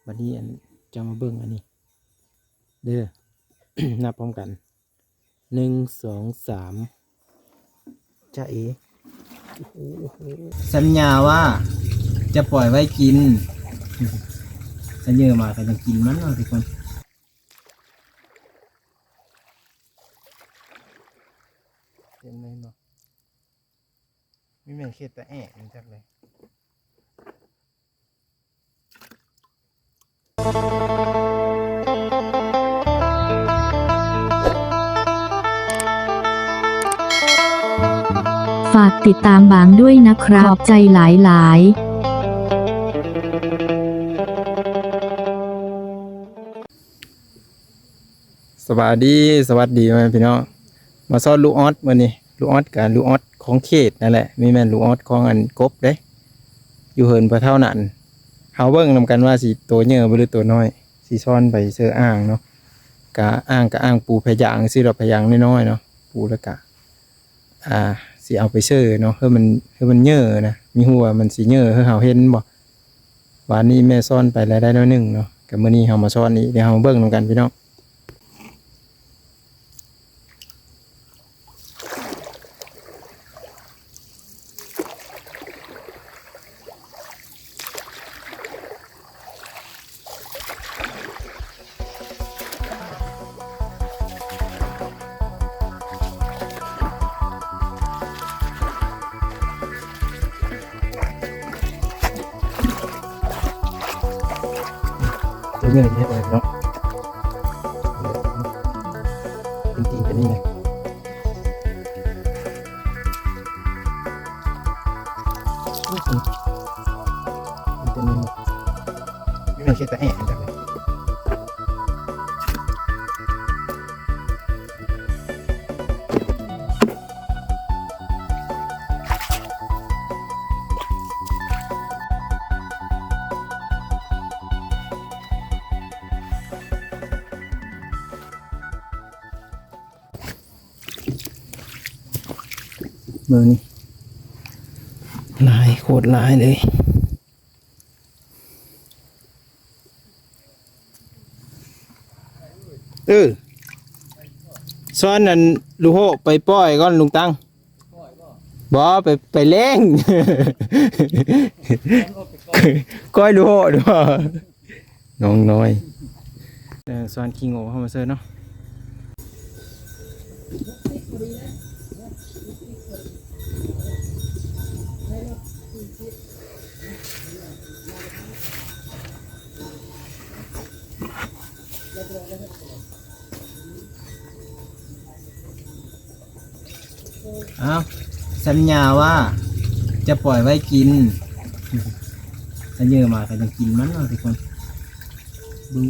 ບັດນີ້ ອັນ ຈະມາເບິ່ງອັນນີ້ເດີ ນັບພ້ອມກັນ ໜຶ່ງ ສອງ ສາມ ຈະເອ ສັນຍາວ່າຈະປ່ອຍໄວ້ກິນ ສະເຫຍີມາກໍຍັງກິນມັນເນາະທຸກຄົນ. ເຫັນເລີຍເນາະ ມີແມ່ນເຂດຕາແອະຈັກເລີຍ. ຝາກຕິດຕາມບາງດ້ວຍนะครับ ຂอบใจหลายๆ. ສະບາຍດີ ສະຫວັດດີພໍ່ແມ່ພີ່ນ້ອງ ມາຊອນລູກອອດມື້ນີ້ ລູກອອດກະລູກອອດຂອງເຂດນັ້ນແຫຼະ ມີແມ່ນລູກອອດຂອງອັນກົບເດ້ ຢູ່ເຮືອນພໍ່ເຖົ້ານັ້ນ. ເຮົາເບິ່ງນຳກັນວ່າຊິໂຕໃຫຍ່ບໍ່ ຫຼື ໂຕນ້ອຍ ຊິຊອນໄປເຊີອ່າງເນາະ ກະອ່າງ ກະອ່າງປູພະຍາງຊື່ດອກ ພະຍາງນ້ອຍໆເນາະ ປູແລ້ວກະ ອ່າ ຊິເອົາໄປເຊີເນາະ ເພື່ອມັນ ເພື່ອມັນເຍີນະ ມີຮູ້ວ່າມັນຊິເຍີ ເພື່ອເຮົາເຫັນບໍ່. ວານນີ້ແມ່ຊອນໄປແລ້ວໄດ້ໜ້ອຍໜຶ່ງເນາະ ກະມື້ນີ້ເຮົາມາຊອນອີກ ດຽວເຮົາມາເບິ່ງນຳກັນພີ່ນ້ອງ. ໂຕໃຫຍ່ແທ້ເນາະ ເປັນຕີນເປັນນີ້ນະ. ເບິ່ງນີ້ ຫຼາຍ ໂຄດຫຼາຍເລີຍ. ເອີ ຊອນອັນລູກໂຮະໄປປ່ອຍກ່ອນລຸງຕັງ. ບໍ່ ໄປ ໄປແລ້ງ ກ້ອຍລູກໂຮະ ນ້ອງນ້ອຍ ເອີ ສວນຂີ້ໂງ່ເຮົາມາເຊີເນາະ. ອ້າວ ສັນຍາວ່າຈະປ່ອຍໄວ້ກິນ ສະເຫຍີມາກໍຍັງກິນມັນເນາະທຸກຄົນ. ບຶ້ງ.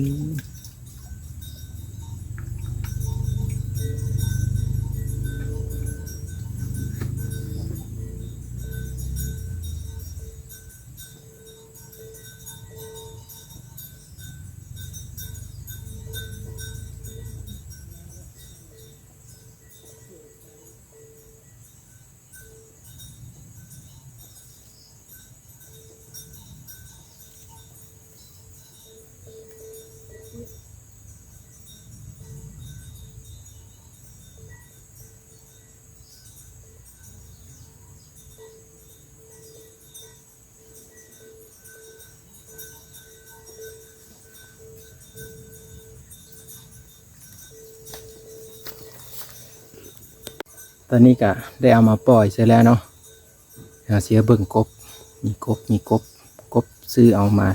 ຕອນນີ້ກະໄດ້ເອົາມາປ່ອຍໃສ່ແລ້ວເນາະ. ເຮົາຊິເບິ່ງກົບ ມີກົບ ມີກົບ ກົບຊື້ເອົາມາ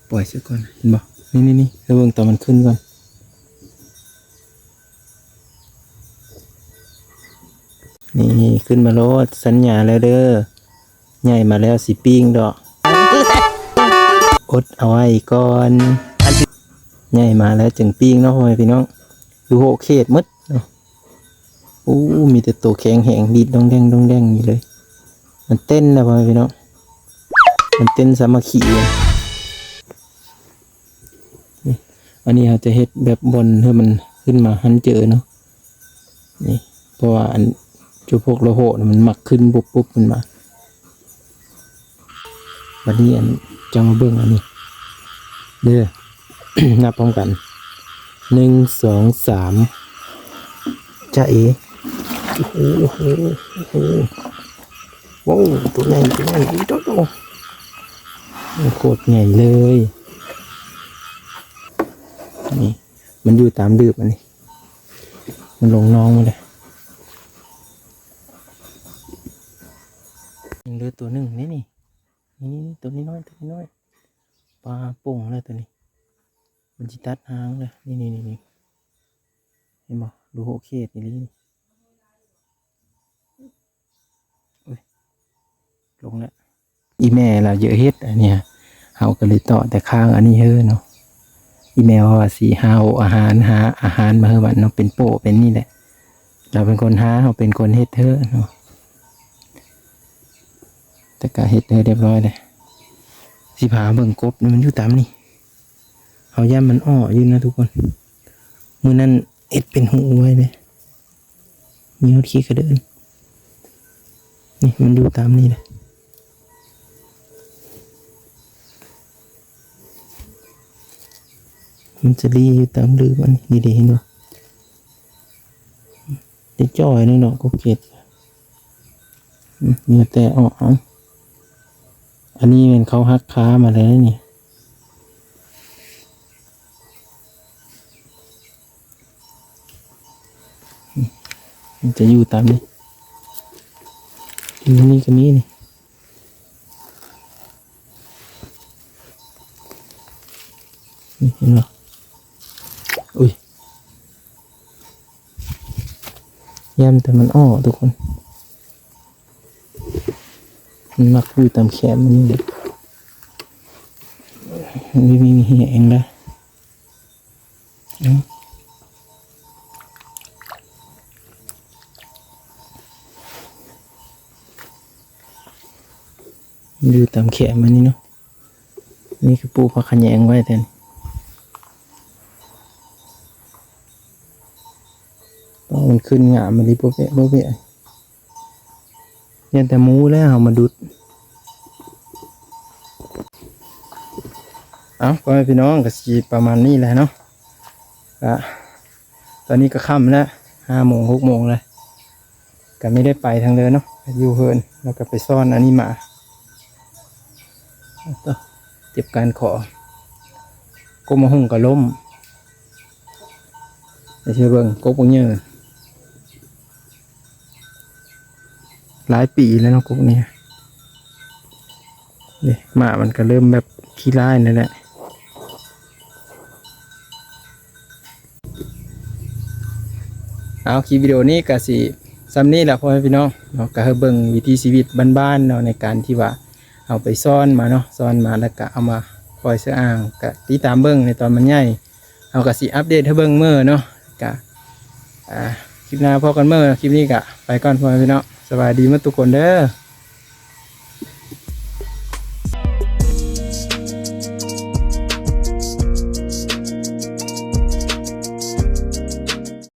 ປ່ອຍຊະກ່ອນ ເຫັນບໍ່? ນີ້ໆໆ ເບິ່ງຕອນມັນຂຶ້ນກ່ອນ. ນີ້ ຂຶ້ນມາໂລດ ສັນຍາແລ້ວເດີ ໃຫຍ່ມາແລ້ວຊິປີ້ງດອກ ອົດເອົາໄວ້ກ່ອນ ໃຫຍ່ມາແລ້ວຈຶ່ງປີ້ງເນາະ ພໍ່ແມ່ພີ່ນ້ອງ. ຢູ່ໂຫເຂດໝົດເນາະ ໂອ້ ມີແຕ່ໂຕແຂງແຮງ ດີດດົງແດງ ດົງແດງຢູ່ເລີຍ ມັນເຕັ້ນນະ ພໍ່ແມ່ພີ່ນ້ອງ ມັນເຕັ້ນສາມັກຄີ. ນີ້ ອັນນີ້ເຮົາຈະເຮັດແບບບ່ອນໃຫ້ມັນຂຶ້ນມາຫັ້ນເຈີເນາະ ນີ້ ເພາະວ່າອັນຈຸພວກລະໂຫນະ ມັນມັກຂຶ້ນບຸບໆຂຶ້ນມາ. ບັດນີ້ອັນ ຈະມາເບິ່ງອັນນີ້ ເດີ ນັບພ້ອມກັນ ໜຶ່ງ ສອງ ສາມ ຈາເອ. ໂອ້ໂຫ ໂອ້ໂຫ ໂອ້ໂຫ ໂຕໃຫຍ່ ໂຕໃຫຍ່ ໂອ້ໂຫ ໂຕ ໂຕ ໂອ້ ໂຄດໃຫຍ່ເລີຍ. ນີ້ ມັນຢູ່ຕາມດືບອັນນີ້ ມັນລົງໜອງໝົດເລີຍ. ຍັງເຫຼືອໂຕໜຶ່ງນີ້ ນີ້ ນີ້ ໂຕນ້ອຍໆ ໂຕນ້ອຍໆ ປາປົ່ງແລ້ວໂຕນີ້ ມັນຊິຕັດຫາງແລ້ວ ນີ້ໆໆ ເຫັນບໍ່? ດູໂຫເຂດອີ່ຫຼີ ໂອ້ຍ ລົງແລ້ວ. ອີ່ແມ່ລາວຢາກເຮັດອັນເນີ້ຍ ເຮົາກໍເລີຍເຕາະແຕ່ຄ້າງອັນນີ້ເຮີເນາະ. ອີ່ແມ່ເວົ້າວ່າຊິຫາໂອອາຫານ ຫາອາຫານມາໃຫ້ມັນເນາະ ເປັນໂປ້ເປັນນີ້ແຫຼະ. ລາວເປັນຄົນຫາ ເຮົາເປັນຄົນເຮັດເຮີເນາະ. ແຕ່ກໍເຮັດໃຫ້ຮຽບຮ້ອຍແລ້ວ. ຊິພາເບິ່ງກົບນີ້ ມັນຢູ່ຕາມນີ້. ເຮົາຢ້ານມັນອໍ້ຢູ່ນະທຸກຄົນ. ມື້ນັ້ນເຮັດເປັນຮູໄວ້ເດ້ ມີຮອດຂີ້ກະເດີນ. ນີ້ມັນຢູ່ຕາມນີ້ແຫຼະ ມັນຈະລີ້ຢູ່ຕາມລືມັນນີ້ເດ້ ເຫັນບໍ່? ໄດ້ຈ່ອຍໜຶ່ງດອກກົບເກດ ອືມ ເຫຍື້ອແຕກອອກ. ເອົາ ອັນນີ້ແມ່ນເຂົາຫັກຄາມາແລ້ວນີ້ ອືມ ມັນຈະຢູ່ຕາມນີ້ ຢູ່ນີ້ກໍມີນີ້. ນີ້ເຫັນບໍ່? ອຸ້ຍ ຢ້ານແຕ່ມັນອໍ້ທຸກຄົນ ມັນມັກຢູ່ຕາມແຄມມັນນີ້ແຫຼະ ມັນມີແຮງເດ້. ອືມ ຢູ່ຕາມແຄມມັນນີ້ເນາະ. ນີ້ຄືປູກຜັກຂະແຍງໄວ້ແຕ່ນີ້ ໂອ້ ມັນຂຶ້ນງາມອີ່ຫຼີ ບໍ່ແບະ ບໍ່ແບະ. ຢ້ານແຕ່ໝູແລ້ວເຮົາມາດຸດ. ເອົາ ພໍ່ແມ່ພີ່ນ້ອງ ກໍຊິປະມານນີ້ແຫຼະເນາະ. ກະຕອນນີ້ກໍຄ່ຳແລ້ວ ຫ້າໂມງ ຫົກໂມງແລ້ວ ກໍມີໄດ້ໄປທາງເດີເນາະ ຢູ່ເຮືອນ ແລ້ວກໍໄປຊ້ອນອັນນີ້ມາ ເຈັບການຄໍ ກົກໝາກຫຸ່ງກໍລົ້ມ. ໄປເຊື່ອເບິ່ງ ກົກບັກໃຫຍ່ ຫຼາຍປີແລ້ວເນາະ ກົກນີ້ ນີ້ ໝາກມັນກໍເລີ່ມແບບຂີ້ລ້າຍແລ້ວແຫຼະ. ເອົາ ຄລິບວິດີໂອນີ້ກໍຊິສ່ຳນີ້ແຫຼະ ພໍ່ແມ່ພີ່ນ້ອງເນາະ ກໍໃຫ້ເບິ່ງວິຖີຊີວິດບ້ານໆເນາະ ໃນການທີ່ວ່າເຮົາໄປຊ້ອນມາເນາະ ຊ້ອນມາແລ້ວກໍເອົາມາປ່ອຍເຊື່ອອ່າງ ກໍຕິດຕາມເບິ່ງໃນຕອນມັນໃຫຍ່ ເຮົາກໍຊິອັບເດດໃຫ້ເບິ່ງເໝີເນາະ. ກະ ອ່າ ຄລິບໜ້າພໍ້ກັນເໝີ ຄລິບນີ້ກະໄປກ່ອນ ພໍ່ແມ່ພີ່ນ້ອງ ສະບາຍດີໝົດທຸກຄົນເດີ.